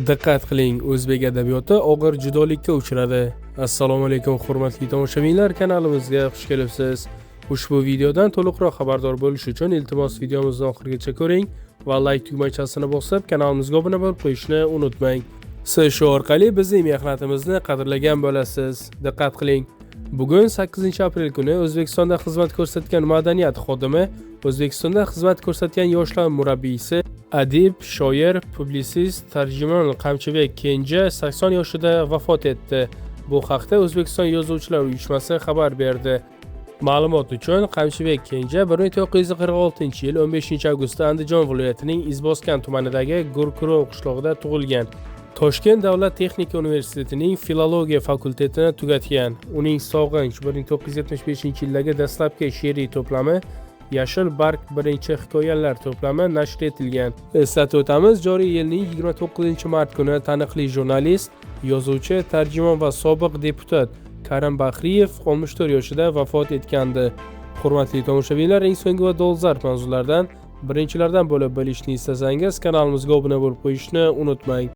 Diqqat qiling, o'zbek adabiyoti og'ir judolikka uchradi. Assalomu alaykum, hurmatli tomoshabinlar, kanalimizga xush kelibsiz. Ushbu videodan to'liqroq xabardor bo'lish uchun iltimos videomizni oxirigacha ko'ring va like tugmachasini bosib, kanalimizga obuna bo'lib qo'yishni unutmang. Siz shu orqali bizning mehnatimizni qadrlagan bo'lasiz. Diqqat qiling. Bugun 8-aprel kuni O'zbekistonda xizmat ko'rsatgan madaniyat xodimi, O'zbekistonda xizmat ko'rsatgan yoshlar murabbiysi, adib, shoir, publitsist, tarjimon Qamchibek Kenja 80 yoshida vafot etdi. Bu haqda O'zbekiston Yozuvchilar uyushmasi xabar berdi. Ma'lumot uchun, Qamchibek Kenja 1946-yil 15-avgustda Andijon viloyatining Izboskan tumanidagi Gurkurov qishlog'ida tug'ilgan. Toshkent davlat texnika universitetining filologiya fakultetini tugatgan. Uning Sog'inch 1975-yildagi dastlabki she'riy to'plami, Yashil barg birinchi hikoyalar to'plami nashr etilgan. Eslatib o'tamiz, joriy yilning 29-mart kuni taniqli jurnalist, yozuvchi, tarjimon va sobiq deputat Karim Bahriyev 64 yoshida vafot etgandi. Hurmatli tomoshabinlar, eng so'nggi va dolzarb mavzulardan birinchilardan bo'lib bilishni istasangiz, kanalimizga obuna bo'lib qo'yishni unutmang.